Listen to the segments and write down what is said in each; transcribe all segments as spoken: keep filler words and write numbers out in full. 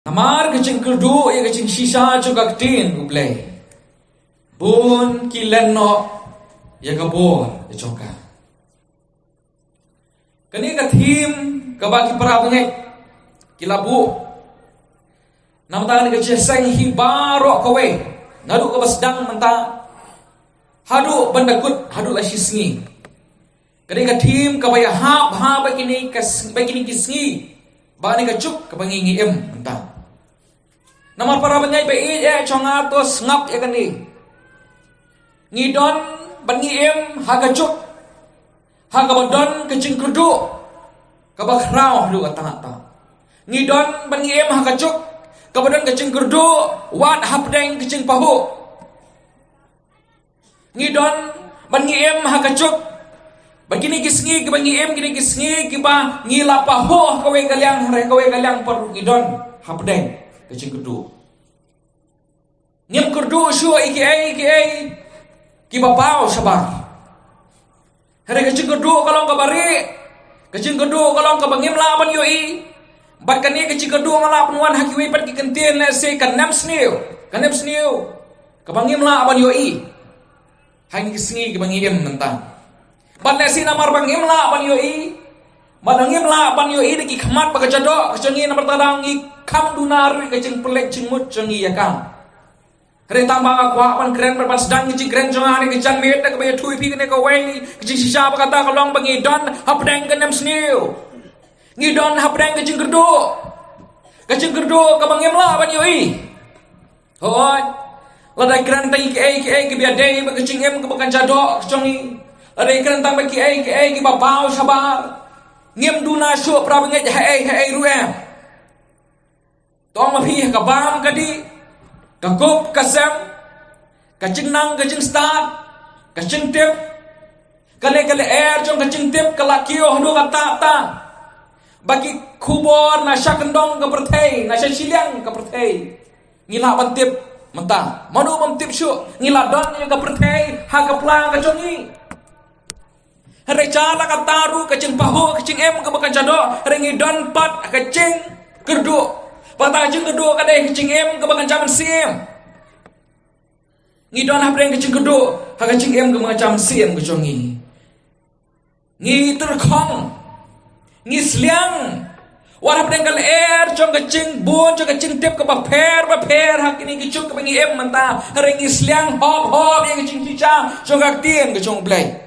Namar ka jingkyrduh ïa ka jingshisha jong ka ktien U Blei, bun ki len noh ïa ka bor jong ka. Kane ka theme kaba ki para bangeit ki la buh na bynta kane ka jingïaseng hi baroh kawei, naduh kaba sdang mynta haduh ban da kut, haduh la shi sngi. Kane ka theme kaba ïahap ha ba kine ka s-, ba kine ki sngi, ba kane ka juk kaba ngi ngi im mynta. Namar para bangeit ba ïeit eh jong nga, to sngap ïa kane. Ngi don ban ngi im ha ka juk ha kaba don ka jingkyrduh kaba khraw haduh katta katta. Ngi don ban ngi im ha ka juk kaba don ka jingkyrduh wat hapdeng ka jingpahuh. Ngi don ban ngi im ha ka juk ba kine ki sngi kiba ngi im, kine ki sngi kiba ngi la pahuh ha kawei ka liang, ha kawei ka liang pat ngi don hapdeng ka jingkyrduh. Ngim kyrduh shuh ïa kiei kiei kiba paw shabar. Hynrei ka jingkyrduh ka long kaba rieh, ka jingkyrduh ka long kaba ngim lah ban ïohi. Bad kane ka jingkyrduh nga lah ban wan ha kiwei pat ki kyntien, lehse ka nemsniew, ka nemsniew kaba ngim lah ban ïohi ha kine ki sngi kiba ngi im mynta. Bad lehse namar ba ngim lah ban ïohi, bad ngim lah ban ïohi da ki khmat bad ka jadoh ka jong ngi, namar kata ngi kham duna ruh ka jingpynleit jingmut jong ngi ïa ka. Hynrei tang ba nga kwah ban kren, ban sdang ka jingkren jong nga ha kane ka janmiet, da kaba ïathuh ïa phi kane kawei ka jingshisha, ba kata ka long ba ngi don hapdeng ka nemsniew. Ngi don hapdeng ka jingkyrduh, ka jingkyrduh kaba ngim lah ban ïohi. Hooid, lada kren tang ïa kiei kiei kiba ïadei bad ka jingim kaba kan jadoh ka jong ngi, lada kren tang bad kiei kiei kiba paw shabar, ngim duna shuh para bangeit haei haei ruh em. To ong ma phi, ka bam ka dih, ka kup ka sem, ka jingnang ka jingstad, ka jingtip, ka leh ka lyer jong ka jingtip ka la kiew haduh katta katta. Ba ki khubor na sha kyndong ka pyrthei, na sha shiliang ka pyrthei, ngi lah ban tip mynta. Mano bym tip shuh, ngi la don ïa ka pyrthei ha ka pla ka jong ngi. Hynrei sha la katta ruh ka jingpahuh, ka jingim kaba kan jadoh, hynrei ngi don pat ka jingkyrduh. Bad ka jingkyrduh ka dei ka jingim kaba kan jam mynsiem. Ngi don hapdeng ka jingkyrduh ha ka jingim kaba kan jam mynsiem ka jong ngi. Ngi tyrkhong, ngi sliang wat hapdeng ka lyer jong ka jingbun, jong ka jingtip kaba pher bapher ha kine ki juk kaba ngi im mynta. Hynrei ngi sliang hop hop ïa ka jingshisha jong ka ktien ka jong U Blei.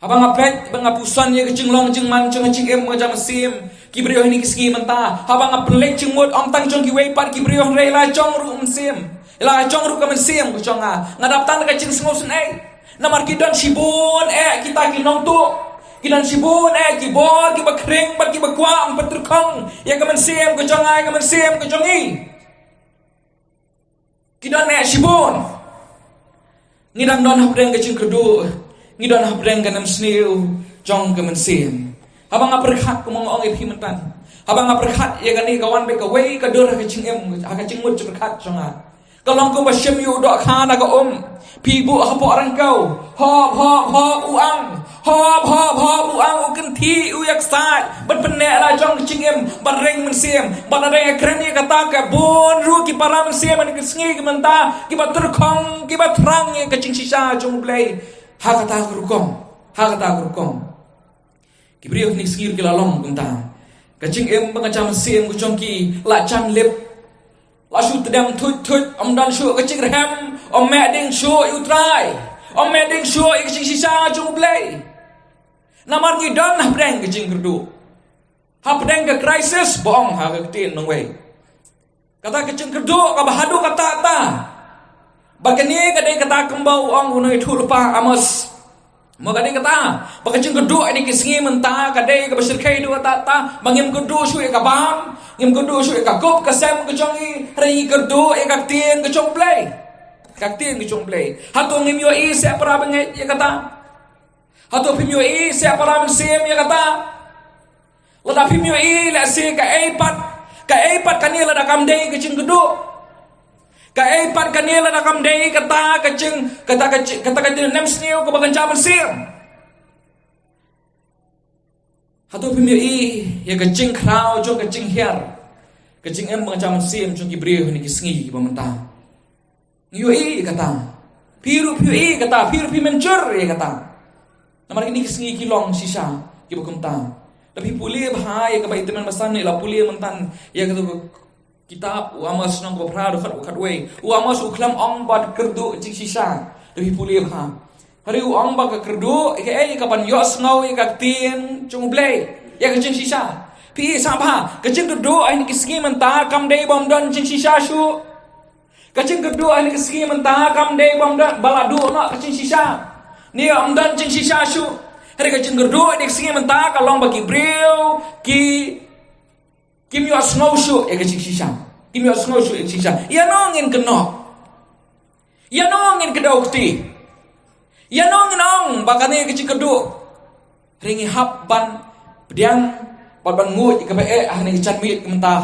Haba nga peit, ba nga puson ïa ka jinglong jingman jong ka jingim kaba kan jam mynsiem, ki briew ha kine ki sngi mynta, haba nga pynleit jingmut, ym tang jong kiwei pat ki briew, hynrei la jong ruh mynsiem, la jong ruh ka mynsiem ka jong nga, nga dap tang da ka jingsngewsynei. Namar ki don shibun eh kita ki nongtuh, ki don shibun eh ki bor kiba khring bad kiba kwah ban pyntyrkhong ïa ka mynsiem ka jong nga, ïa ka mynsiem ka jong ngi. Ki don eh shibun. Ngi dang don hapdeng ka jingkyrduh, ngi don hapdeng ka nemsniew jong ka mynsiem. Haba nga pyrkhat, kumba nga ong ïa phi mynta, haba nga pyrkhat ïa kane, ka wan beit kawei ka dur ha ka jingim, ha ka jingmut jingpyrkhat jong nga. Ka long kumba shim ïa u dohkha na ka um. Phi buh hapoh ryngkew, hop hop hop u ang. Hop hop hop u ang, u kynthih, u ïaksaid ban pynneh la jong ka jingim, ban ring mynsiem. Bad lada ngi kren ïa kata, ka bun ruh ki para mynsiem ha kine ki sngi ki mynta kiba tyrkhong, kiba thrang ïa ka jingshisha jong U Blei ha kata ka rukom, ha kata ka rukom. Ki briew ha kine ki sngi ruh ki la long kumta. Ka jingim ba kan jam mynsiem ka jong ki la jan lip. La shu tdem thuit thuit, ym don shuh ka jingrhem, ym meh ding shuh ïa U Trai, ym meh ding shuh ïa ka jingshisha jong U Blei. Namar ngi don hapdeng ka jingkyrduh, hapdeng ka crisis, ba ong ha ka ktien nongwei. Kata ka jingkyrduh kaba haduh katta katta. Ba kane ka dei kata kumba u ong u nongïathuhlypa Amos. Mo, ka dei kata ba ka jingkyrduh ha kine ki sngi mynta ka dei kaba shyrkhei haduh katta katta. Ba ngim kyrduh shuh ïa ka bam, ngim kyrduh shuh ïa ka kup ka sem ka jong ngi, hynrei ngi kyrduh ïa ka ktien ka jong U Blei. Ka ktien ka jong U Blei. Hato ngim ïohi seh para bangeit ïa kata? Hato phim ïohi seh para mynsiem ïa kata? Lada phim ïohi, lehse kaei pat, kaei pat kane lada kam dei ka jingkyrduh. Kaei pat kane lada kam dei kata ka jing, kata ka jing, kata ka jingnemsniew kaba kan jam mynsiem. Hato phim ïohi ïa ka jingkhraw jong ka jinghiar? Ka jingim ba nga jam mynsiem jong ki briew ha kine ki sngi kiba mynta. Ngi ïohi ïa kata. Phi ruh phi ïohi ïa kata, phi ruh phi mynjur ïa kata. Namar kine ki sngi ki long shisha kiba kumta. Lada phi pule bha ïa kaba i tymmen basan, i la pule mynta ïa katu ka kitab u Amos lynnong kaba phra dkhot khatwei. U Amos u khlem ong ba kyrduh jingshisha. Lada phi pule bha. Hynrei u ong ba ka kyrduh, ïa kaei, ïa ka ban ïohsngew ïa ka ktien jong U Blei, ïa ka jingshisha. Phi i sa bha, ka jingkyrduh ha kine ki sngi mynta kam dei ba ym don jingshisha shuh. Ka jingkyrduh ha kine ki sngi mynta kam dei ba ym don, ba la duh noh ka jingshisha, ne ym don jingshisha shuh. Hynrei ka jingkyrduh ha kine ki sngi mynta ka long ba ki briew ki, kim ïohsngew shuh ïa ka jingshisha. Kim ïohsngew shuh ïa ka jingshisha. Ïano ngin kynnoh? Ïano ngin kdew kti? Ïano ngin ong ba kane ka jingkyrduh? Hynrei ngi hap ban pdiang, ban, ban nguid ïa kaba eh ha kane ka janmiet mynta,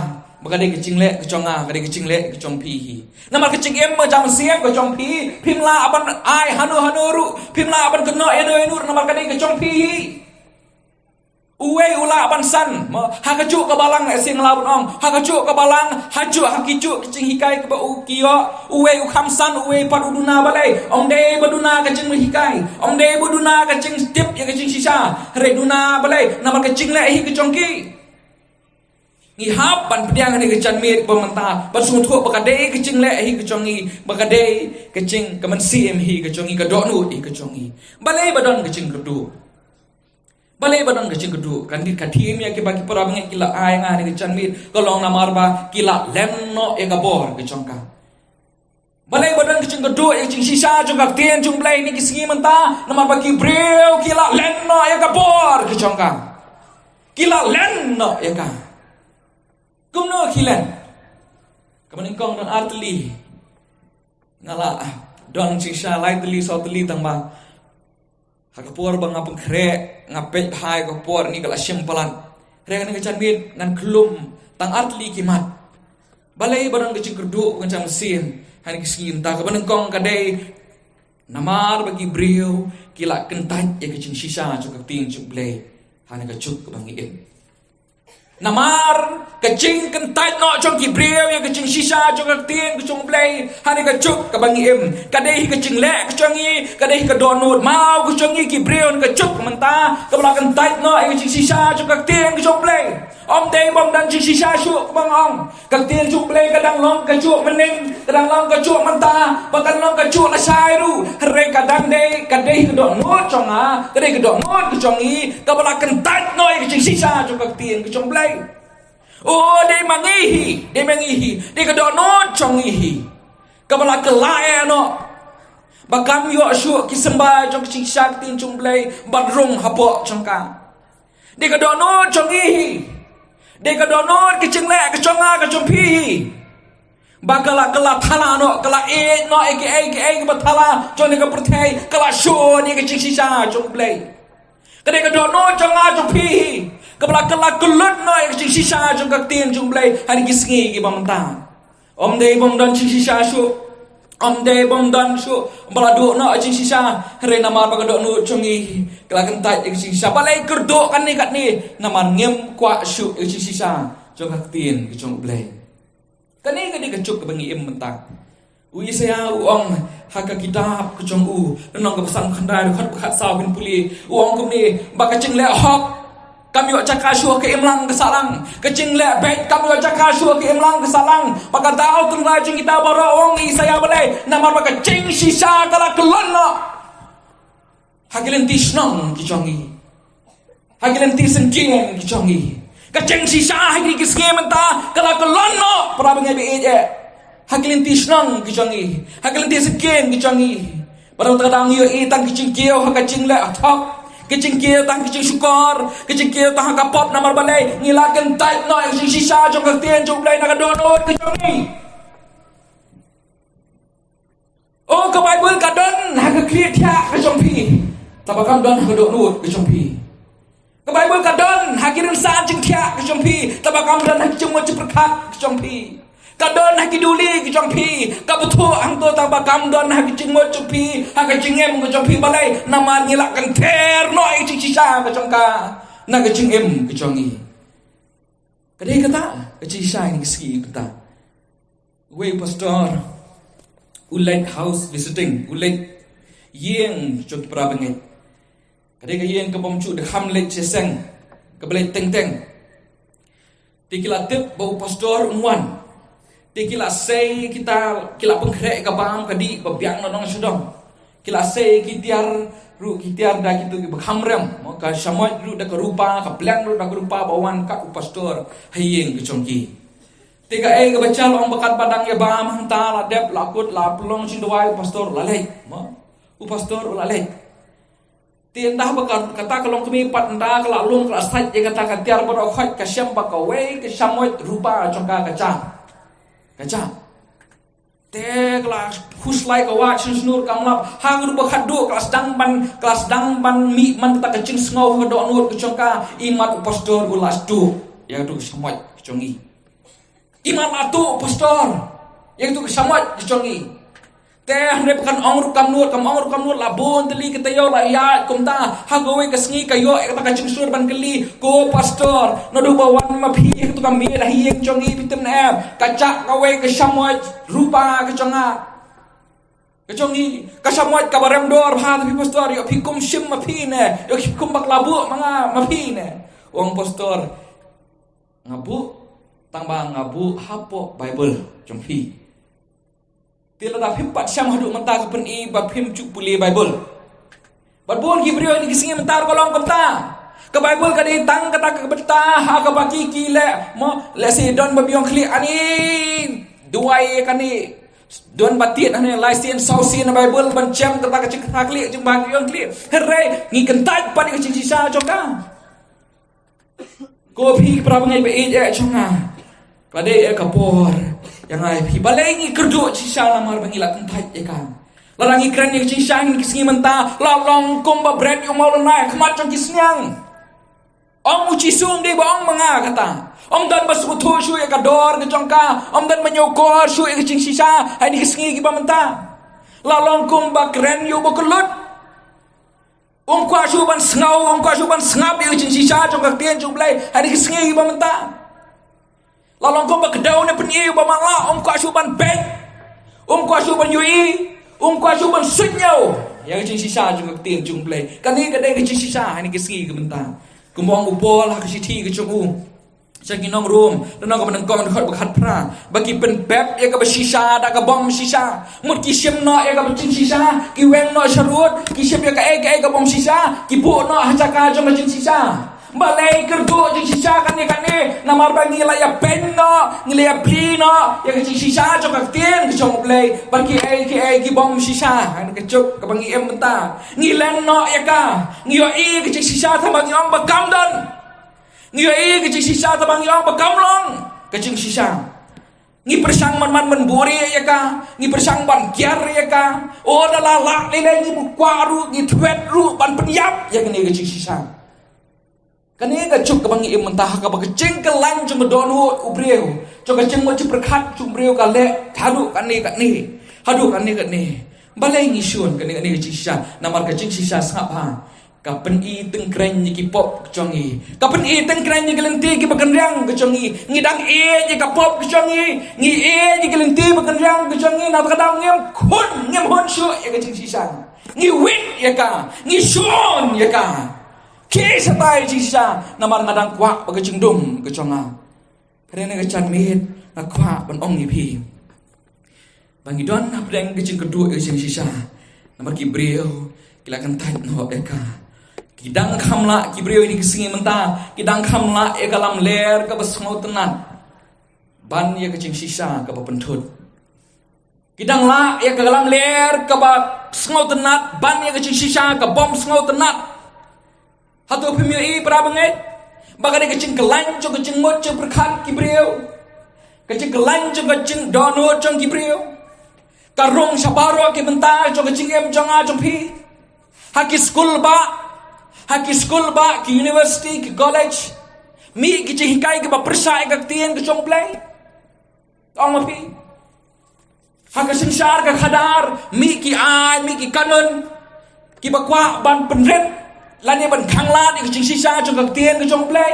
ba ka dei ka jingleh ka jong nga, ka dei ka jingleh ka jong phi hi. Namar ka jingim ba jam mynsiem ka jong phi, phim lah ban ai hano hano ruh, phim lah ban kynnoh ïano ïano ruh, namar ka dei ka jong phi hi. Uwei u lah ban san, mo, ha kajuh ka balang, eh, sien nga lah ban ong, ha kajuh ka balang, hajuh ha kijuh ki jinghikai kiba u ki ïoh, uwei u kham san, uwei pat u duna. Balei? Ym dei ba duna ka jinghikai, ym dei ba duna ka jingtip ïa ka jingshisha, hynrei duna balei? Namar ka jingleh hi ka jong ki. Ngi hap ban pdiang ha kane ka janmiet ba mynta, ban sngewthuh ba ka dei ka jingleh hi ka jong ngi, ba ka dei ka jing, ka mynsiem hi ka jong ngi, ka dohnud hi ka jong ngi. Balei ba don ka jingkyrduh? Balei ba don ka jingkyrduh? Kan dei ka theme ïa kiba ki para bangeit ki la ai ha kane ka janmiet, ka long namar ba ki la len noh ïa ka bor ka jong ka. Balei ba don ka jingkyrduh ïa ka jingshisha jong ka ktien jong U Blei ha kine ki sngi mynta? Namar ba ki briew ki la len noh ïa ka bor ka jong ka. Ki la len noh ïa ka. Kumno ki len? Kaba nyngkong don ar tylli. Nga la don jingshisha lai tylli, saw tylli, tang ba ha ka por ba nga pynkhreh, nga peit bha ïa ka por, kane ka la shim palat. Hynrei ha kane ka janmiet ngan khlum tang ar tylli ki mat. Balei ba don ka jingkyrduh ba nga jam mynsiem ha kine ki sngi mynta? Kaba nyngkong ka dei namar ba ki briew ki la kyntait ïa ka jingshisha jong ka ktien jong U Blei ha kane ka juk kaba ngi im. Namar ka jingkyntait noh jong ki briew ïa ka jingshisha jong ka ktien ka jong U Blei ha kane ka juk kaba ngi im, ka dei hi ka jingleh ka jong ngi, ka dei hi ka dohnud maw ka jong ngi ki briew ha kane ka juk mynta, kaba la kyntait noh ïa ka jingshisha jong ka ktien ka jong U Blei. Ym dei ba ym don jingshisha shuh, kaba nga ong, ka ktien jong U Blei ka dang long kajuh mynnin, ka dang long kajuh mynta, ba kan long kajuh lashai ruh. Hynrei ka dang dei, ka dei ka dohnud jong nga, ka dei ka dohnud ka jong ngi, kaba la kyntait noh ïa ka jingshisha jong ka ktien ka jong U Blei. O, dei ma ngi hi, dei ma ngi hi, dei ka dohnud jong ngi hi, kaba la kylla eh noh, ba kam ïoh shuh ki symbai jong ka jingshisha ka ktien jong U Blei ban rung hapoh jong ka. Dei ka dohnud jong ngi hi. Dei ka dohnud ka jingleh ka jong nga ka jong phi hi. Ba ka la, ka la thala noh, ka la ïeit noh ïa kiei kiei kiba thala jong kane ka pyrthei, ka la shun ïa ka jingshisha jong U Blei. Ka dei ka dohnud jong nga jong phi hi, kaba la, ka la kyllut noh ïa ka jingshisha jong ka ktien jong U Blei ha kine ki sngi kiba mynta. Ym dei ba ym don jingshisha shuh. Ym dei ba ym don shuh ba la duh noh jingshisha. Hynrei namar ba ka dohnud jong ngi ka la kyntait ïa ka jingshisha. Balei kyrduh kane katne? Namar ngim kwah shuh ïa ka jingshisha jong ka ktien ka jong U Blei. Kane ka dei ka juk kaba ngi im mynta. U Isaïah u ong ha ka kitab ka jong u, lynnong kaba san khyndai, dkhot ba khatsaw, phin pule, u ong kumne, ba ka jingleh hok kam ïoh jaka shuh ha ka imlang ka sahlang. Ka jingleh beit kam ïoh jaka shuh ha ka imlang ka sahlang. Ba ka daw tynrai jong kita baroh, u ong Isaïah, balei? Namar ba ka jingshisha ka la kyllon noh ha ki lynti shnong ki jong ngi, ha ki lynti syngkien ki jong ngi. Ka jingshisha ha kine ki sngi mynta ka la kyllon noh, para bangeit ba ïeit, ha ki lynti shnong ki jong ngi, ha ki lynti syngkien ki jong ngi. Ba dang, dang ïohi tang ki jingkiew ha ka jingleh hok, ki jingkiew tang ki jingshukor, ki jingkiew tang ha ka pop. Namar balei? Ngi la kyntait noh ïa ka jingshisha jong ka ktien jong U Blei na ka dohnud ka jong ngi. O, ka Baibl ka don ha ka khlieh thiah ka jong phi, tangba kam don ha ka dohnud ka jong phi. Ka Baibl ka don ha ki rynsan jingthiah ka jong phi, tangba kam don ha ki jingmut jingpyrkhat ka jong phi. Ka don ha ki duli ka jong phi, ka bthuh hangto, tangba kam don ha ki jingmut jong phi, ha ka jingim ka jong phi. Balei? Namar ngi la kynther noh ïa ka jingshisha ka jong ka na ka jingim ka jong ngi. Ka dei kata ka jingshisha ïa kine ki sngi mynta. Uwei u pastor u leit house visiting, u leit ïing jong ki para bangeit. Ka dei ka ïing ka bym ju da kham leit sha seng, kaba leit teng teng. Te ki la tip ba u pastor un wan. Te ki la sei kita, ki la pynkhreh ka bam ka dih ba biang na nong sha dong. Ki la sei ki tiar ruh, ki tiar da kito kiba kham rem. Mo, ka shamoit ruh da ka rupa, ka pliang ruh da ka rupa ba wan kat u pastor ha ïing ka jong ki. Te kaei kaba jia, la ong ba katba dang ïa bam hangta, la dep, la kut, la pynlong jingduwai, u pastor u la leit. Mo, u pastor u la leit. Te ynda ba ka, kata ka longkmie pat ynda ka la lum, ka la sait ïa kata ka tiar ba dohkhoit, ka shem ba kawei ka shamoit rupa jong ka ka jah. Ka jah. Te ka la khuslai, ka wad shen shnur, kam lap. Ha ka ruh ba khatduh ka la sdang ban, ka la sdang ban mih man kata ka jingsngew ha ka dohnud ka jong ka, imat u pastor u la sduh ïa katu ka shamoit ka jong i. Imat la tuh u pastor ïa katu ka shamoit ka jong i. Te hynrei ba kan ong ruh kam nud, kam ong ruh kam nud, la bun tylli ki taïew la ïaid kumta. Ha kawei ka sngi ka ïoh ïa kata ka jingshlur ban kylli, ko pastor, naduh ba wan ma phi ha katu ka miet ha ïing jong i, phi tip ne em, ka jah kawei ka shamoit rupa ka jong nga. Ka jong i, ka shamoit kaba rem dor bha, te phi pastor, ïoh phi kum shim ma phi ne, ïoh phi kum bakla buh ma nga ma phi ne. U ong pastor, nga buh, tang ba nga buh hapoh Baibl jong phi. Te lada phim pat shem haduh mynta ka pyni ba phim ju pule Baibl. Bad bun ki briew ha kine ki sngi mynta ruh ka long kumta. Ka Baibl ka dei tang kata ka bynta ha kaba ki, ki leh, mo, lehse don ba biang khlieh, ani duwai ïa kane. Don ba tied hangne lai sien saw sien na Baibl ban jem kata ka jingkha khlieh, jingbahaïing khlieh. Hynrei ngi kyntait pat ïa ka jingshisha jong ka. Ko phi para bangeit ba ïeit eh jong nga, ka dei eh ka por ïa nga ïa phi. Balei ngi kyrduh jingshisha? Namar ba ngi la kyntait ïa ka. Lada ngi kren ïa ka jingshisha ha kine ki sngi mynta, la long kumba bret ïa u mawlynnai ha khmat jong ki sniang. Ong u Jisu, ym dei ba ong ma nga kata. Ym don ba sngewthuh shuh ïa ka dor ka jong ka. Ym don ba ñiewkor shuh ïa ka jingshisha ha kine ki sngi kiba mynta. La long kumba kren ïa u bakhlud. Um kwah shuh ban sngew, um kwah shuh ban sngap ïa ka jingshisha jong ka ktien jong U Blei ha kine ki sngi kiba mynta. La long kumba kdew ne pyni ïa u ba man la, um kwah shuh ban peit. Um kwah shuh ban ïohi, um kwah shuh ban suidñiew ïa ka jingshisha jong ka ktien jong U Blei. Kane ka dei ka jingshisha ha kine ki sngi kiba mynta. Kumba ong u Paul ha ka shithi ka jong u sha ki nong Rom, lynnong kaba nyngkong, dkhot ba khatphra, ba ki pynbep ïa kaba shisha da ka bym shisha. Mut ki shim noh ïa kaba jingshisha, ki weng noh sharud, ki shim ïa kaei kaei ka bym shisha, ki buh noh ha jaka jong ka jingshisha. Balei kyrduh jingshisha kane kane? Namar ba ngi la ïa pyn noh, ngi la ïa plie noh ïa ka jingshisha jong ka ktien ka jong U Blei bad kiei kiei ki bym shisha. Kane ka juk kaba ngi im mynta. Ngi len noh ïa ka, ngi ïohi ka jingshisha, tangba ngi ong ba kam don. Ngi ïohi ka jingshisha, tangba ngi ong ba kam long ka jingshisha. Ngi pyrshang man man ban buhrieh ïa ka, ngi pyrshang ban kiar ïa ka. O, da la lah lei lei ngi kwah ruh, ngi thwet ruh ban pynïap ïa kane ka jingshisha. Kane ka juk kaba ngi im mynta ha kaba ka jingkyllain jong ka dohnud u briew, jong ka jingmut jingpyrkhat jong u briew ka leh haduh kane kane, haduh kane kane. Balei ngi shun kane kane ka jingshisha? Namar ka jingshisha, sngap bha, ka pyni tyngkreiñ ïa ki pop ka jong ngi. Ka pyni tyngkreiñ ïa ki lynti kiba kynriang ka jong ngi. Ngi dang ïeit ïa ka pop ka jong ngi, ngi ïeit ïa ki lynti ba kynriang ka jong ngi, na kata ka daw ngim hun, ngim hun shuh ïa ka jingshisha. Ngi wit ïa ka, ngi shun ïa ka. Ki sa tai jingshisha, namar nga dang kwah ba ka jingdum ka jong nga. Hynrei na ka janmiet nga kwah ban ong ïa phi ba ngi don hapdeng ka jingkyrduh ïa ka jingshisha. Namar ki briew ki la kyntait noh ïa ka. Ki dang kham lah, ki briew ha kine ki sngi mynta ki dang kham lah ïa ka lamler kaba sngewtynnat ban ïa ka jingshisha kaba pynthut. Ki dang lah ïa ka lamler kaba sngewtynnat ban ïa ka jingshisha ka bym sngewtynnat. Hato phim ïohi, para bangeit, ba ka dei ka jingkyllain jong ka jingmut jingpyrkhat ki briew, ka jingkyllain jong ka jingdohnud jong ki briew, ka rung sha baroh ki bynta jong ka jingim jong nga jong phi? Ha ki skul bah, ha ki skul bah, ki university, ki college, mih ki jinghikai kiba pyrshah ïa ka ktien ka jong U Blei. Ong ma phi, ha ka synshar ka khadar mih ki aiñ, mih ki kanun kiba kwah ban pynrit lane ban khanglad ïa ka jingshisha jong ka ktien ka jong U Blei.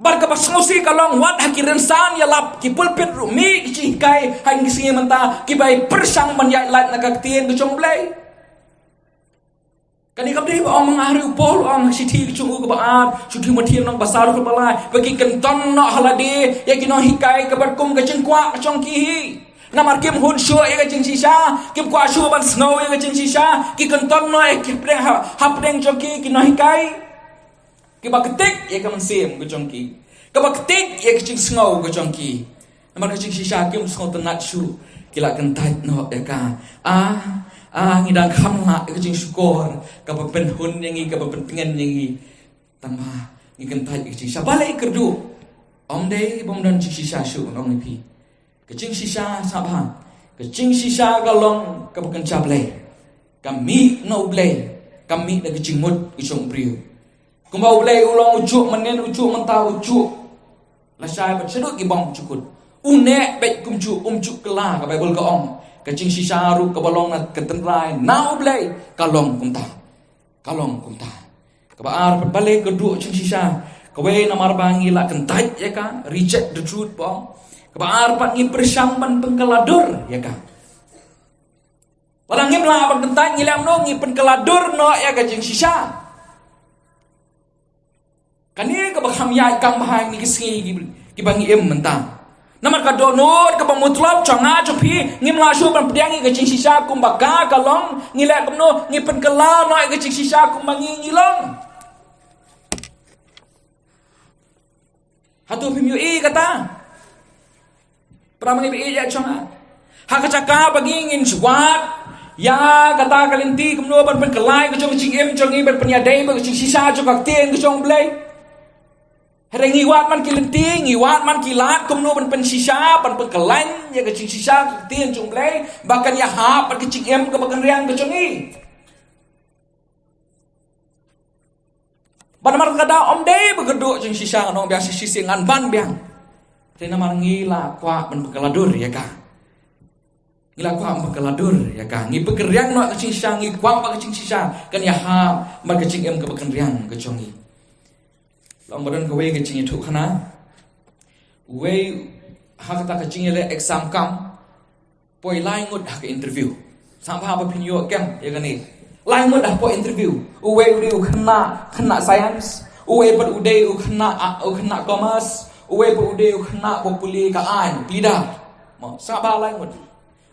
Bad kaba sngewsih ka long wat ha ki rynsan ïalap, ki pulpit ruh mih ki jinghikai ha kine ki sngi mynta kiba pyrshang ban ïaid lait na ka ktien ka jong U Blei. Kane kam dei ba ong ma nga, hynrei u Paul u ong ha ka shithi ka jong u kaba ar, sha u Timothi lynnong ba saw dkhot ba lai, ba kin kynthoh noh ha lade ïa ki nonghikai kaba kum ka jingkwah ka jong ki hi. Namar kim hun shuh ïa ka jingshisha, kim kwah shuh ban sngew ïa ka jingshisha, ki kynthoh noh ïa ki hapdeng ha, hapdeng jong ki ki nonghikai kiba ktik ïa ka mynsiem ka jong ki, kaba ktik ïa ka jingsngew ka jong ki. Namar ka jingshisha kim sngewtynnat shuh, ki la kyntait noh ïa ka. Ah, ah, ngi dang kham lah ïa ka jingshukor kaba pynhun ïa ngi, kaba pyntngen ïa ngi. Tangba ngi kyntait ïa ka jingshisha. Balei kyrduh? Ym dei ba ym don jingshisha shuh, ngan ong ïa phi. Ka jingshisha, sngap bha, ka jingshisha ka long kaba kynja Blei. Ka mih na U Blei, ka mih na ka jingmut ka jong u briew. Kumba U Blei u long ujuh mynnin, ujuh mynta, ujuh lashai bad shaduh ki bymjukut. Une beit kumjuh, um juh kylla, ka Baibl ka ong. Ka jingshisha ruh kaba long na ka tynrai na U Blei ka long kumta. Ka long kumta. Kaba ar pat, balei kyrduh jingshisha? Kawei, namar ba ngi la kyntait ïa ka, reject the truth, ba ong. Kaba ar pat, ngi pyrshang ban pynkylla dur ïa ka. Lada ngim lah ban kyntait, ngi leh kumno? Ngi pynkylla dur noh ïa ka jingshisha. Kane kaba kham ïaid kam bha ha kine ki sngi ki, kiba ngi im mynta. Namar ka dohnud kaba mutlop jong nga jong phi, ngim lah shuh ban pdiang ïa ka jingshisha kumba ka ka long. Ngi leh kumno? Ngi pynkylla noh ïa ka jingshisha kumba ngi ngi long. Hato phim ïohi kata? Para bangeit ba ïeit jong nga, ha ka jaka ba ngi ngin shu wad ïa kata ka lynti kumno ban pynkylla ïa ka jong ka jingim jong ngi, ban pynïadei bad ka jingshisha jong ka ktien ka jong U Blei. Hynrei ngi wad man ki lynti, ngi wad man ki lad kumno ban pynshisha, ban pynkylla ïa ka jingshisha ka ktien jong U Blei ba kan ïahap bad ka jingim kaba kynriang ka jong ngi. Bad namar kata ym dei ba kyrduh jingshisha, ngan ong biang shisha, ngan ban biang. Te namar ngi la kwah ban pynkylla dur ïa ka. Ngi la kwah ban pynkylla dur ïa ka. Ngi pynkynriang noh ka jingshisha, ngi kwah ba ka jingshisha kan ïahap bad ka jingim kaba kynriang ka jong ngi. Long ba don kawei ka jingïathuhkhana. Uwei ha kata ka jingïaleh exam kam poi lai ngut ha ka interview. Sngap bha ba phin ïoh kem ïa kane. Lai ngut ha poi interview. Uwei u dei u khynnah, khynnah science. Uwei pat u dei u khynnah, u khynnah commerce. Uwei pat u dei u khynnah ba pule ka aiñ, pleader. Mo, sngap bha, lai ngut.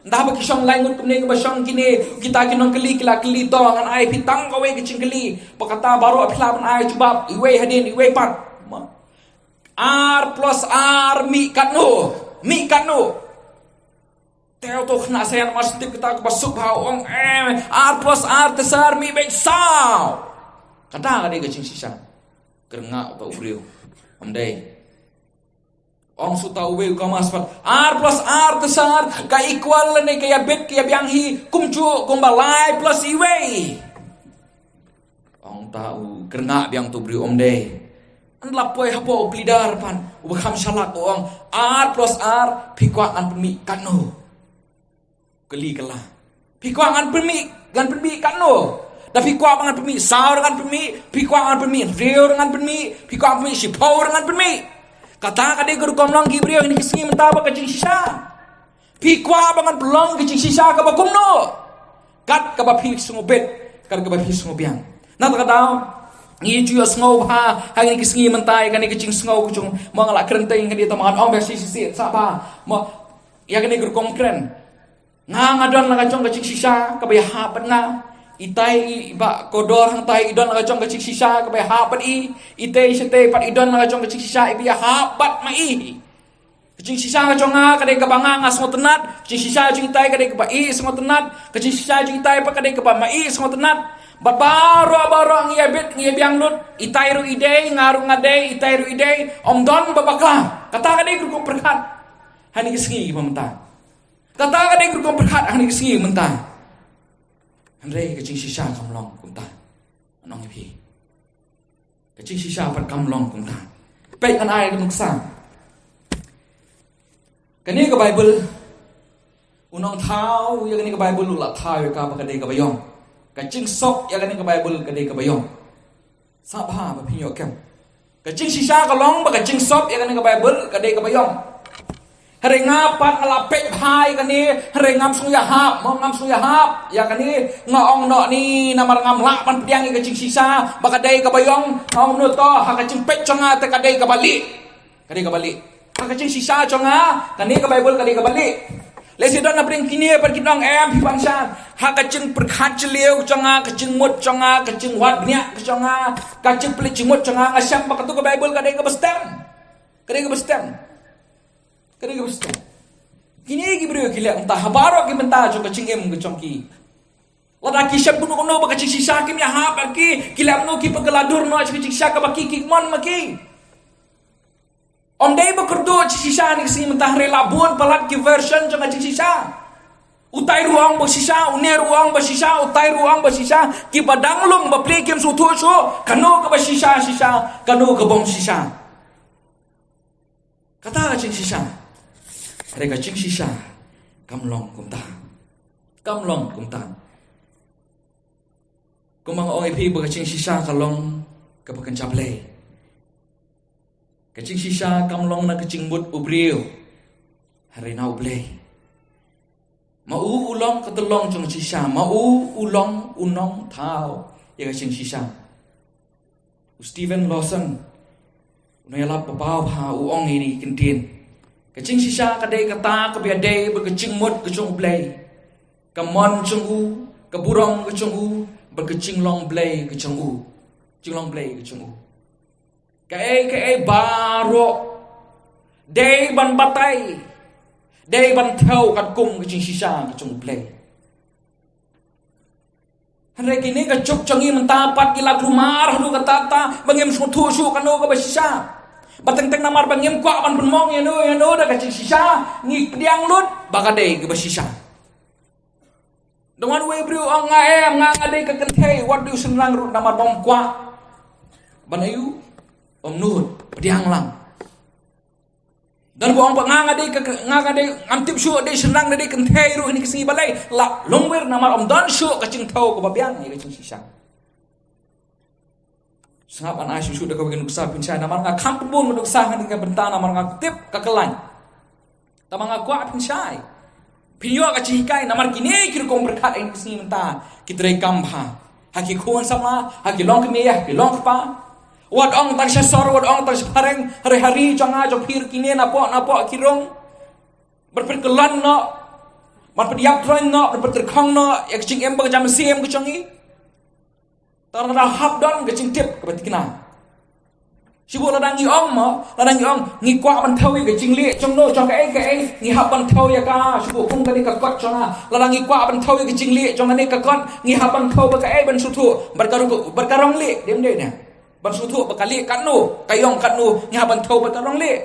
Ynda ba ki shong lai ngut kumne, kaba shong kine, kita ki nongkylli ki la kylli, to ngan ai phi tang kawei ka jingkylli. Ba kata baroh phi lah ban ai jubab iwei hadien iwei pat. Mo. Ar plus ar mih katno? Mih katno? Te uto u khynnah science mar shu tip kata kaba suk bha, u ong, eh, ar plus ar te sar mih beit saw. Kata ka dei ka jingshisha. Kyrngah uta u briew. Ym dei. Ong shuh uta uwei u commerce pat, ar plus ar te sar, ka equal lane ka ïabit ka ïabiang hi kumjuh kumba lai plus iwei. Ong uta u kyrngah biang uta u briew, ym dei. Ynda la poi hapoh u pleader pat, uba kham shalak, u ong, ar plus ar phi kwah ngan pynmih katno? Kylli kylla. Phi kwah ngan pynmih, ngan pynmih katno? Da phi kwah ba ngan pynmih saw ruh ngan pynmih, phi kwah ngan pynmih hynriew ruh ngan pynmih, phi kwah pynmih shiphew ruh ngan pynmih. Kata ka dei ka rukom long ki briew ha kine ki sngi mynta bad ka jingshisha. Phi kwah ba ngan pynlong ka jingshisha kaba kumno? Kat kaba phi sngewbit, kat kaba phi sngewbiang. Na kata ka daw, ngi ju ïohsngew bha ha kine ki sngi mynta ïa kane ka jingsngew ka jong, mo, nga la kren teng ïa kane, tangba ngan ong biang shisha shisha, sngap bha. Mo, ïa kane ka rukom kren. Nga, nga don la ka jong ka jingshisha kaba ïahap bad nga. Itai i Bah Kordor hangtai i don la ka jong ka jingshisha kaba ïahap bad i. Itai shatei pat i don la ka jong ka jingshisha iba ïahap bad ma i. Ka jingshisha ka jong nga ka dei kaba nga, nga sngewtynnat. Ka jingshisha jong itai ka dei kaba i sngewtynnat. Ka jingshisha jong itai pat ka dei kaba ma i sngewtynnat. Bad baroh baroh ngi ïabit ngi ïabiang lut. Itai ruh i dei, nga ruh nga dei, itai ruh i dei. Ym don ba bakla. Kata ka dei ka rukom pyrkhat ha kine ki sngi ba mynta. Kata ka dei ka rukom pyrkhat ha kine ki sngi mynta. Hynrei ka jingshisha kam long kumta. Ngan ong ïa phi. Ka jingshisha pat kam long kumta. Peit, ngan ai ka nuksa. Kane ka Baibl, u nongthaw ïa kane ka Baibl u la thaw ïa ka ba ka dei kaba ïong. Ka jingsuk ïa kane ka Baibl ka dei kaba ïong. Sngap bha ba phin ïoh kem. Ka jingshisha ka long ba ka jingsop ïa kane ka Baibl ka dei kaba ïong. Hynrei nga pat nga la peit bha ïa kane, hynrei ngam sngew ïahap, mo, ngam sngew ïahap ïa kane. Nga ong noh ni namar ngam lah ban pdiang ïa ka jingshisha ba ka dei kaba ïong. Nga ong noh to, ha ka jingpeit jong nga te ka dei kaba lieh. Ka dei kaba lieh. Ha ka jingshisha jong nga, kane ka Baibl ka dei kaba lieh. Lehse don na pdeng kine pat ki nong em phi ban shan. Ha ka jingpyrkhat jylliew jong nga, ka jingmut jong nga, ka jingwad bniah ka jong nga, ka jingplie jingmut jong nga, nga shem ba katu ka Baibl ka dei kaba stem. Ka dei kaba stem. Ka dei kaba stem. Kine ki briew ki leh mynta ha baroh ki bynta jong ka jingim ka jong ki. Lada ki shem kumno kumno ba ka jingshisha kim ïahap ïa ki, ki leh kumno, ki pynkylla dur noh ka jingshisha kaba ki ki mon ma ki. Ym dei ba kyrduh jingshisha ha kine ki sngi mynta, hynrei la bun palat ki version jong ka jingshisha. Utai ruh u ong ba shisha, une ruh u ong ba shisha, utai ruh u ong ba shisha. Kiba dang lung ba plie kim sngewthuh shuh kano kaba shisha shisha, kano kaba ym shisha. Kata ka jingshisha. Hynrei ka jingshisha kam long kumta. Kam long kumta. Kumba nga ong ïa phi ba ka jingshisha ka long kaba kynja Blei. Ka jingshisha kam long na ka jingmut u briew, hynrei na U Blei. Ma u u long ka tyllong jong ka jingshisha, ma u u long u nongthaw ïa ka jingshisha. U Steven Lawson, u nongïalap ba paw bha, u ong ïa kine ki kyntien: ka jingshisha ka dei kata kaba ïadei bad ka jingmut ka jong U Blei, ka mon jong u, ka burom ka jong u, bad ka jinglong Blei ka jong u. Jinglong Blei ka jong u. Kaei kaei baroh dei ban batai, dei ban thew katkum ka jingshisha ka jong U Blei. Hynrei kine ka juk jong ngi mynta pat ki la kulmar haduh katta katta ba ngim sngewthuh shuh kano kaba shisha. Ba teng teng namar ba ngim kwah ban pynmong ïano ïano da ka jingshisha, ngi pdiang lut ba ka dei kaba shisha. Dang wan uwei u briew u ong, nga em, nga nga dei ka kynthei, wat dei u shynrang ruh, namar ba ym kwah ban ïoh, ym nud, pdiang lang. Don ba ong ba nga nga dei ka, nga nga dei, ngam tip shuh dei shynrang dei kynthei ruh ha kine ki sngi balei. La longwei namar ym don shuh ka jingthew kaba biang ïa ka jingshisha. Sngap, ngan ai shuh shuh da kawei ka nuksa, phin shai, namar nga kham pynbun ka nuksa ha kane ka bynta namar nga tip ka kyllaiñ. Tangba nga kwah phin shai, phin ïoh ka jinghikai, namar kine ki rukom pyrkhat ha kine ki sngi mynta ki trei kam bha ha ki khun samla, ha ki longkmie, ha ki longkpa. Wat ong tang sha sor, wat ong tang sha phareng, hynrei ha ri jong nga jong phi ruh kine napoh napoh ki rung. Ban pynkyllon noh, ban pynïap throiñ noh, ban pyntyrkhong noh ïa ka jingim ba ka jam mynsiem ka jong ngi. Tang lada hap don ka jingtip kaba thikna. Shu buh lada ngi ong mo, lada ngi ong ngi kwah ban thew ïa ka jingleh jong no, jong kaei kaei, ngi hap ban thew ïa ka, shu buh kum kane ka kot jong nga. Lada ngi kwah ban thew ïa ka jingleh jong kane ka kot, ngi hap ban thew bad kaei, ban sngewthuh bad ka rong, bad ka rong leh, dei ym dei ne? Ban sngewthuh bad ka leh katno, ka ïong katno, ngi hap ban thew bad ka rong leh.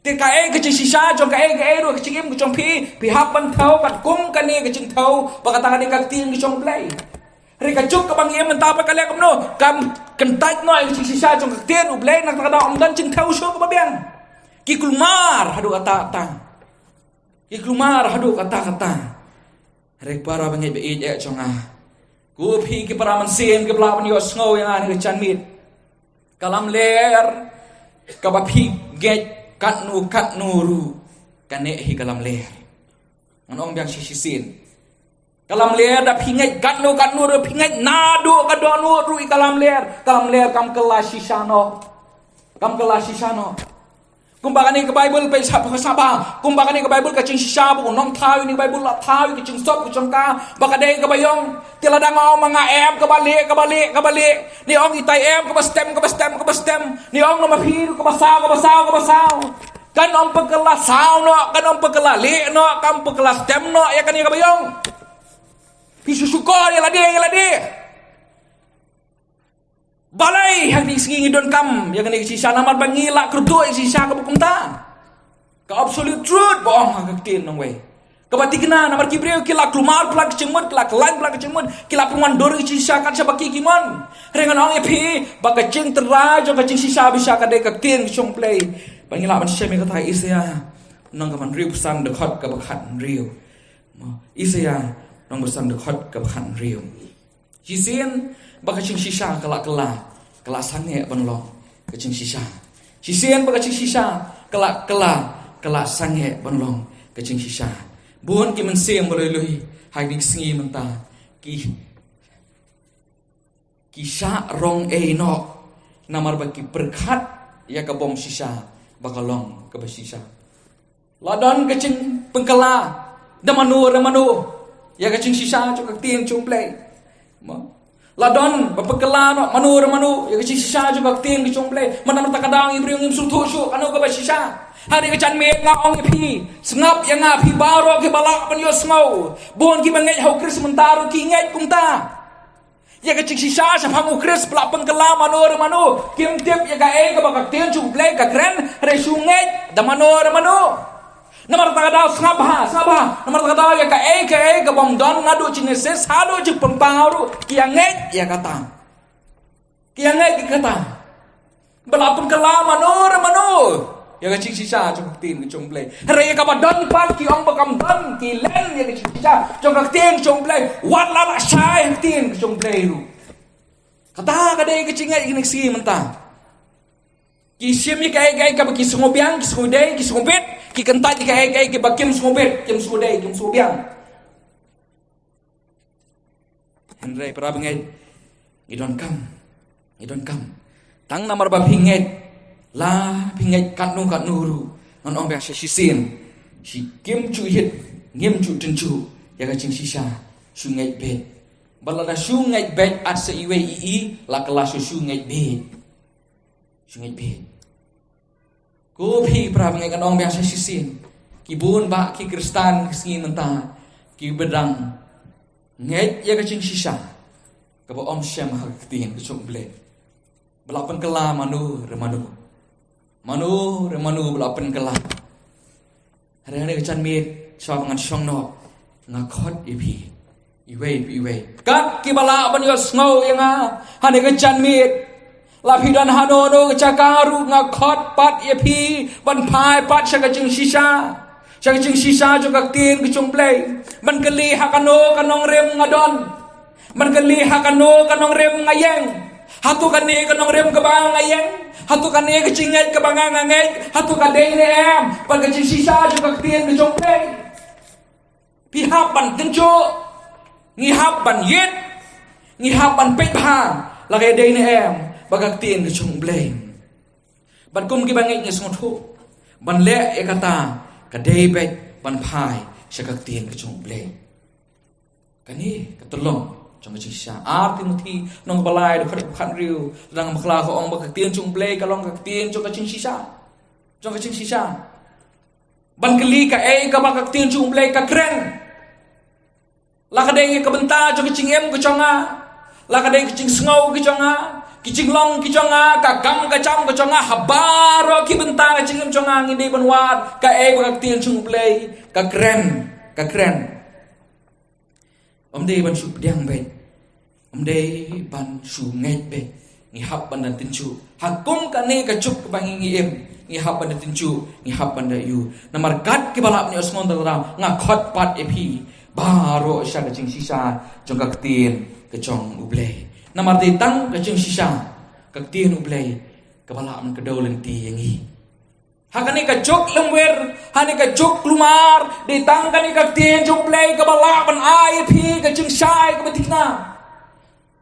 Te kaei ka jingshisha jong kaei kaei ruh ka jingim ka jong phi, phi hap ban thew katkum kane ka jingthew ba kata ka dei ka ktien ka jong U Blei. Hynrei ka juk kaba ngi im mynta pat ka leh kumno, kam kyntait noh ïa ka jingshisha jong ka ktien U Blei, na kata ka daw ym don jingthew shuh kaba biang. Ki kulmar haduh katta katta. Ki kulmar haduh katta katta. Hynrei para bangeit ba ïeit eh jong nga, ko phi ki para mynsiem kiba lah ban ïohsngew ïa nga ha kane ka janmiet, ka lamler kaba phi ngeit katno katno ruh, kane hi ka lamler. Ngan ong biang shi shisien. Ka lamler da phi ngeit katno katno ruh, phi ngeit naduh ka dohnud ruh ïa ka lamler, ka lamler kam kylla shisha noh. Kam kylla shisha noh. Kumba kane ka Baibl, peit sha, peit sha ba, kumba kane ka Baibl ka jingshisha ba u nongthaw ïa kane ka Baibl u la thaw ïa ka jingsop ka jong ka ba ka dei kaba ïong. Te lada nga ong ma nga em, kaba lieh, kaba lieh, kaba lieh, ne ong itai em, kaba stem, kaba stem, kaba stem, ne ong noh ma phi ruh kaba saw, kaba saw, kaba saw. Kan ym pynkylla saw noh, kan ym pynkylla lieh noh, kan ym pynkylla stem noh ïa kane kaba ïong. Phi shu shukor ïa lade, ïa lade. Balei ha kine ki sngi ngi donkam ïa kane ka jingshisha? Namar ba ngi la kyrduh ïa ka jingshisha kaba kumta, ka absolute truth ba ong ha ka ktien nongwei, kaba thikna. Namar ki briew ki la kulmar palat ka jingmut, ki la kyllain palat ka jingmut, ki la pynwandur ïa ka jingshisha kat shaba ki ki mon. Hynrei ngan ong ïa phi ba ka jingtyrwa jong ka jingshisha ba shisha ka dei ka ktien ka jong U Blei. Ba ngi lah ban shem ïa kata, Isaïah lynnong kaba hynriewphew san, dkhot kaba khathynriew. Isaïah lynnong kaba hynriewphew san, dkhot kaba khathynriew. Shisien ba ka jingshisha ka la kylla, ka la sangeh ban long. ka jingshisha. Shisien ba ka jingshisha ka la, ka la, ka la sangeh ban long ka jingshisha. Bun ki mynsiem ba lui lui ha kine ki sngi mynta ki, ki shah rong ei noh namar ba ki pyrkhat ïa ka bym shisha ba ka long kaba shisha. La don ka jingpynkylla da mano re mano ïa ka jingshisha jong ka ktien jong U Blei. Mo? La don ba pynkylla noh mano re mano ïa ka jingshisha jong ka ktien jong U Blei. Namar kata ka daw ngi briew ngim sngewthuh shuh kano kaba shisha. Hynrei ka janmiet nga ong ïa phi, sngap ïa nga phi baroh kiba lah ban ïohsngew. Bun kiba ngeit ha U Khrist mynta ruh ki ngeit kumta. Ïa ka jingshisha shaphang U Khrist ba la pynkylla mano re mano, kim tip ïa kaei kaba ka ktien jong U Blei ka kren, hynrei shu ngeit da mano re mano. Namar kata ka daw sngap bha, sngap bha. Namar kata ka daw ïa kaei kaei ka bym don naduh Genesis haduh Jingpynpaw ruh ki ïa ngeit ïa kata. Ki ïa ngeit ïa kata. Ba la pynkylla mano re mano ïa ka jingshisha jong ka ktien ka jong U Blei. Hynrei ïa kaba don pat ki ong ba kam don, ki len ïa ka jingshisha jong ka ktien jong U Blei. Wat la la shai ha ka ktien ka jong U Blei ruh. Kata ka dei ka jingngeit kine ki sngi mynta. Ki shim ïa kaei kaei kaba ki sngewbiang, ki sngewdei, ki sngewbit, ki kyntait ïa kaei kaei kaba kim sngewbit, kim sngewdei, kim sngewbiang. Hynrei para bangeit, ngi donkam, ngi donkam. Tang namar ba phi ngeit, la phi ngeit katno katno ruh, ngan ong biang sha shisien, shi kim ju hit, ngim ju tynjuh ïa ka jingshisha, shu ngeit beit. Ba lada shu ngeit beit, at sa iwei i i, la ka la shu shu ngeit beit. Shu ngeit beit. Ko phi para bangeit, ngan ong biang sha shisien, ki bun bah ki Khristan ki sngi mynta kiba dang ngeit ïa ka jingshisha kaba ym shem ha ka ktien ka jong U Blei. Ba la pynkylla mano re mano, mano re mano ba la pynkylla. Hynrei ha kane ka janmiet, shuwa ba ngan shong noh, nga khot ïa phi iwei pa iwei. Kat kiba lah ban ïohsngew ïa nga ha kane ka janmiet, la phi don hano hano ka jaka ruh, nga khot pat ïa phi ban phai pat sha ka jingshisha, sha ka jingshisha jong ka ktien ka jong U Blei. Ban kylli ha kano ka nongrim nga don. Ban kylli ha kano ka nongrim nga ïeng. Hato kane ka nongrim kaba nga ïeng, hato kane ka jingngeit kaba nga nga ngeit, hato ka dei ne em bad ka jingshisha jong ka ktien ka jong U Blei. Phi hap ban tynjuh, ngi hap ban ïit, ngi hap ban peit bha la ka dei ne em bad ka ktien ka jong U Blei. Bad kum kiba ngeit ngi sngewthuh, ban leh ïa kata ka dei beit ban phai sha ka ktien ka jong U Blei. Kane ka tyllong jong ka jingshisha. Ar Timothi lynnong kaba lai, dkhot khathynriew, dang bakla ka ong ba ka ktien jong U Blei ka long ka ktien jong ka jingshisha. Jong ka jingshisha. Ban kylli kaei kaba ka ktien jong U Blei ka kren. La ka dei ka bynta jong ka jingim ka jong nga, la ka dei ka jingsngew ka jong nga, ki jinglong ki jong nga, ka kam ka jam ka jong nga, ha baroh ki bynta ka jingim jong nga, ngi dei ban wad kaei ba ka ktien jong U Blei ka kren, ka kren. Ym dei ban shu pdiang beit. Ym dei ban shu ngeit beit. Ngi hap ban da tynjuh. Ha kum kane ka juk kaba ngi, ngi im, ngi hap ban da tynjuh, ngi hap ban da ïoh. Namar kat kiba lah ban ïohsngew, nga khot pat ïa phi baroh sha ka jingshisha jong ka ktien ka jong U Blei. Namar dei tang ka jingshisha, ka ktien U Blei, kaba lah ban kdew lynti ïa ngi. Ha kane ka juk lymwir, ha kane ka juk kulmar, dei tang kane ka ktien jong U Blei kaba lah ban ai ïa phi ka jingshai kaba thikna.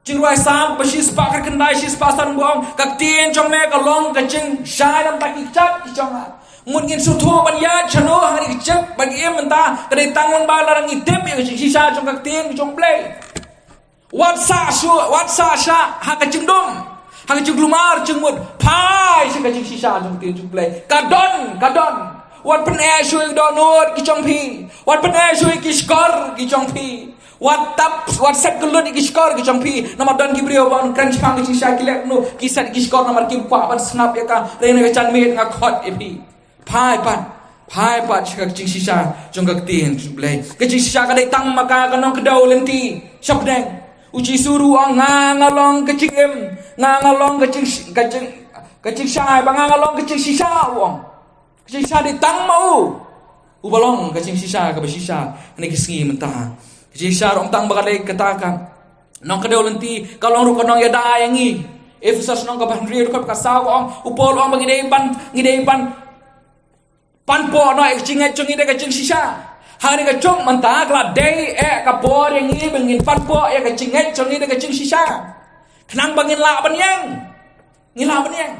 Jingrwai Salm ba shispah khyndai, shispah san ba ong, ka ktien jong me ka long ka jingshai na ka bynta ki kjat ki jong nga. Mut ngin sngewthuh ban ïaid shano ha kane ka juk ba ngi im mynta, ka dei tang lyngba lada ngi tip ïa ka jingshisha jong ka ktien jong U Blei. Wat sah shuh, wat sah shah ha ka jingdum, ha ka jingkulmar jingmut, phai sha ka jingshisha jong ka ktien jong U Blei. Ka don, ka don. Wat pyneh shuh ïa ki dohnud ki jong phi. Wat pyneh shuh ïa ki shkor ki jong phi. Wat tap, wat set kyllut ïa ki shkor ki jong phi. Namar don ki briew ba wan kren shaphang ka jingshisha, ki leh kumno, ki set ïa ki shkor namar kim kwah ban sngap ïa ka. Hynrei ha kane ka janmiet nga khot ïa phi. Phai pat, phai pat sha ka jingshisha jong ka ktien jong U Blei. Ka jingshisha ka dei tang ma ka ka nongkdew lynti shapdeng. U Jisu ruh u ong, nga nga long ka jingim, nga nga long ka jing, ka jing, ka jingshai, ba nga nga long ka jingshisha, u ong. Ka jingshisha dei tang ma u. Uba long ka jingshisha kaba shisha ha kine ki sngi mynta. Ka jingshisha ruh ym tang ba ka dei kata ka nongkdew lynti, ka long ruh ka nongïada ïa ngi. Ephesos lynnong kaba hynriew dkhot kaba saw ka ong, u Paul u ong ba ngi dei ban, ngi dei ban pan poh noh ïa ka jingngeit jong ngi da ka jingshisha. Hangne ka juk mynta ka la dei eh ka por ïa ngi ba ngin pan poh ïa ka jingngeit jong ngi da ka jingshisha. Khnang ba ngin lah ban ïeng. Ngin lah ban ïeng.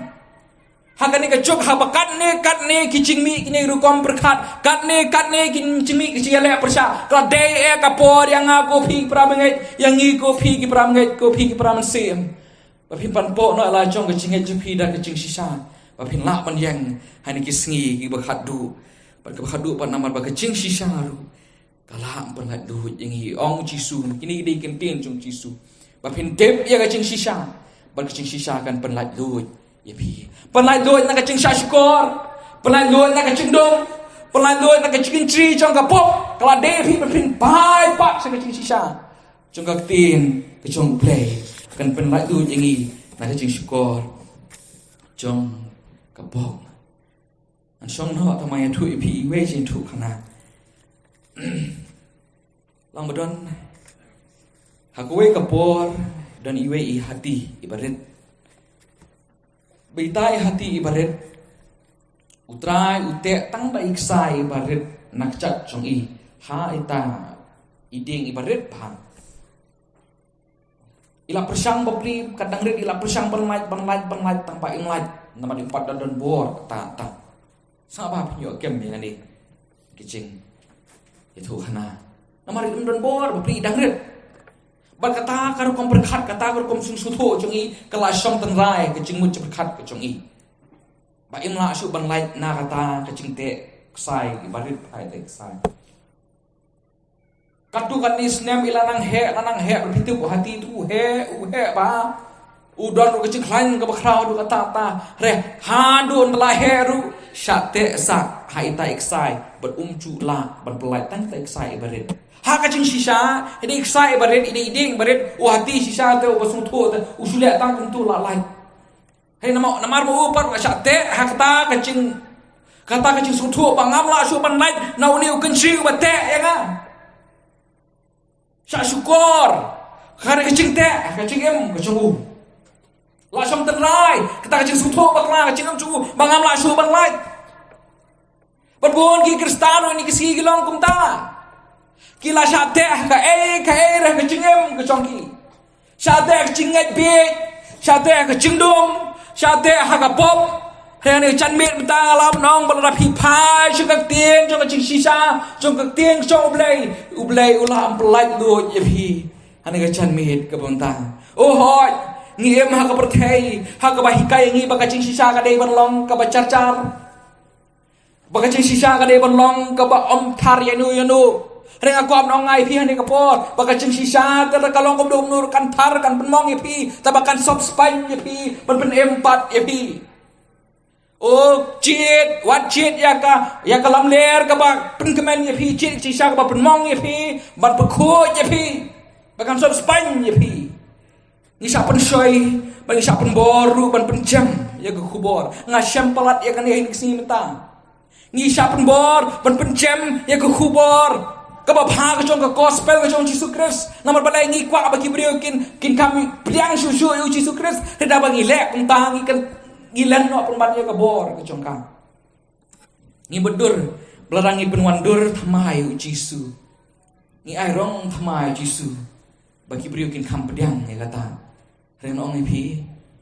Ha kane ka juk haba katne katne ki jingmih kine rukom pyrkhat, katne katne ki jingmih ki jingïaleh pyrshah, ka la dei eh ka por ïa nga ko phi ki para bangeit, ïa ngi ko phi ki para bangeit, ko phi ki para mynsiem, ba phin pan poh noh la jong ka jingngeit jong phi da ka jingshisha, ba phin lah ban ïeng ha kine ki sngi kiba khatduh. Bad kaba khatduh pat namar ba ka jingshisha ruh ka la pynlait luid ïa ngi, ong Jisu. Kine ki dei ki ktien jong Jisu. Ba phin tip ïa ka jingshisha, bad ka jingshisha kan pynlait luid ïa phi. Pynlait luid na ka jingshah shukor, pynlait luid na ka jingdum, pynlait luid na ka jingkynjri jong ka pop. Ka la dei phi ba phin pai pat sha ka jingshisha jong ka ktien ka jong U Blei, kan pynlait luid ïa ngi na ka jingshukor jong ka pop. Ngan shong noh tang ban ïathuh ïa phi iwei i jingïathuhkhana. Long ba don ha kawei ka por, don iwei i hati iba rit. Bad ita i hati iba rit, U Trai u teh tang da i ksai iba rit na kjat jong i ha ita i dieng iba rit bha. I la pyrshang bapli, kat dang rit i la pyrshang ban lait, ban lait, ban lait, tang ba im lait. Namar im pat da don bor kata, kata. Sa ba pynïoh kem ïa kane ka jingïathuhkhana. Namar im don bor, bapli i dang rit. Bad kata ka rukom pyrkhat, kata ka rukom jingsngewthuh jong i ka la shong tynrai ka jingmut jingpyrkhat ka jong i. Ba im lah shuh ban lait na kata ka jingteh ksai iba rit, ba i teh ksai. Katto katne snem i la nang heh, la nang heh, bad phi tip u hati tu u heh, u heh bha. U don ruh ka jingkhlaiñ kaba khraw haduh katta katta. Hynrei haduh ynda la heh ruh, shah teh sah ha ita i ksai, bad um ju lah ban pynlait tang ita i ksai iba rit. Ha ka jingshisha, ita i ksai iba rit, ita i dieng iba rit, u hati shisha te, uba sngewthuh te, u shu leh tang kumtu la lait. Hei, namar, namar ba u pat u la shah teh ha kata ka jing, kata ka jingsngewthuh ba ngam lah shuh ban lait na une u kynjri uba teh ïa nga. Shah shukor ha ka jingteh, ha ka jingim ka jong u. La shong tynrai kata ka jingsngewthuh bakla, ka jingim jong u, ba ngam lah shuh ban lait. Bad bun ki Khristan ruh ha kine ki sngi ki long kumta. Ki la shah teh ha kaei kaei ruh ha ka jingim ka jong ki. Shah teh ha ka jingngeit bieit, shah teh ha ka jingdum, shah teh ha ka pop. Hynrei ha kane ka janmiet mynta nga la ban ong ba lada phi phai sha ka ktien jong ka jingshisha, jong ka ktien jong U Blei, U Blei u lah ban pynlait luid ïa phi ha kane ka janmiet kaba mynta. O hooid, ngi im ha ka pyrthei ha kaba hikai ïa ngi ba ka jingshisha ka dei ban long kaba jar jar. Ba ka jingshisha ka dei ban long kaba ym thar ïano ïano. Hynrei nga kwah ban ong ïa phi ha kane ka por ba ka jingshisha te lada ka long kumno kumno ruh kan thar, kan pynmong ïa phi, te ba kan sop spaiñ ïa phi, ban pynim pat ïa phi. O, jied, wat jied ïa ka, ïa ka lamler kaba pynkmen ïa phi, jied ïa ka jingshisha kaba pynmong ïa phi, ban pynkhuid ïa phi, ba kan sop spaiñ ïa phi. Ngi shah pynshoi, bad ngi shah pynbor ruh ban pynjem ïa ka khubor. Nga shem palat ïa kane ha kine ki sngi mynta. Ngi shah pynbor ban pynjem ïa ka khubor kaba bha ka jong ka gospel ka jong u Jisu Khrist. Namar balei? Ngi kwah ba ki briew kin, kin kham pdiang shuh shuh ïa u Jisu Khrist. Te da ba ngi leh kumta ngi kan, ngi len noh pynban ïa ka bor ka jong ka. Ngi mutdur ba lada ngi pynwandur thymmai ïa u Jisu, ngi ai rong thymmai ïa u Jisu, ba ki briew kin kham pdiang ïa kata. Hynrei nga ong ïa phi,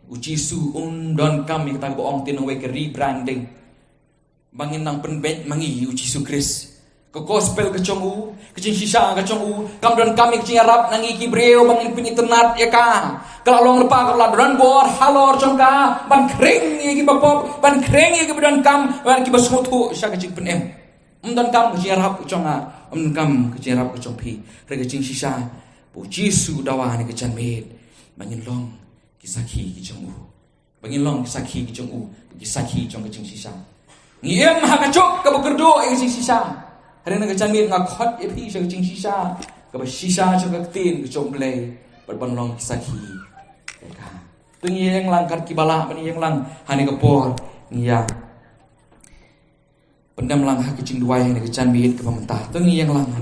u Jisu um donkam ïa kata kaba ong te nongwei ka rebranding, ba ngin nang pynbeit ma ngi ïa u Jisu Khrist. Ka gospel ka jong u, ka jingshisha ka jong u, kam donkam ïa ka jingïarap na ngi ki briew ba ngin pynitynnad ïa ka. Ka la long lypa, ka la don bor halor jong ka ban khring ïa kiba pop, ban khring ïa kiba donkam, ban, kiba sngewthuh sha ka jingpynim. Ym donkam ka jingïarap ka jong nga, ym donkam ka jingïarap ka jong phi. Hynrei ka jingshisha ba u Jisu u dawa ha kane ka janmiet ba ngin long ki sakhi ki jong u. Ba ngin long ki sakhi ki jong u, ki sakhi jong ka jingshisha. Ngi im ha ka juk kaba kyrduh ïa ka jingshisha. Hynrei ha kane ka janmiet nga khot ïa phi sha ka jingshisha kaba shisha jong ka ktien ka jong U Blei, bad ban long ki sakhi ïa ka. To ngin ïeng lang kat kiba lah ban ïeng lang ha kane ka por. Ngi ïa pyndem lang ha ka jingduwai ha kane ka janmiet kaba mynta. To ngin ïeng lang ha kane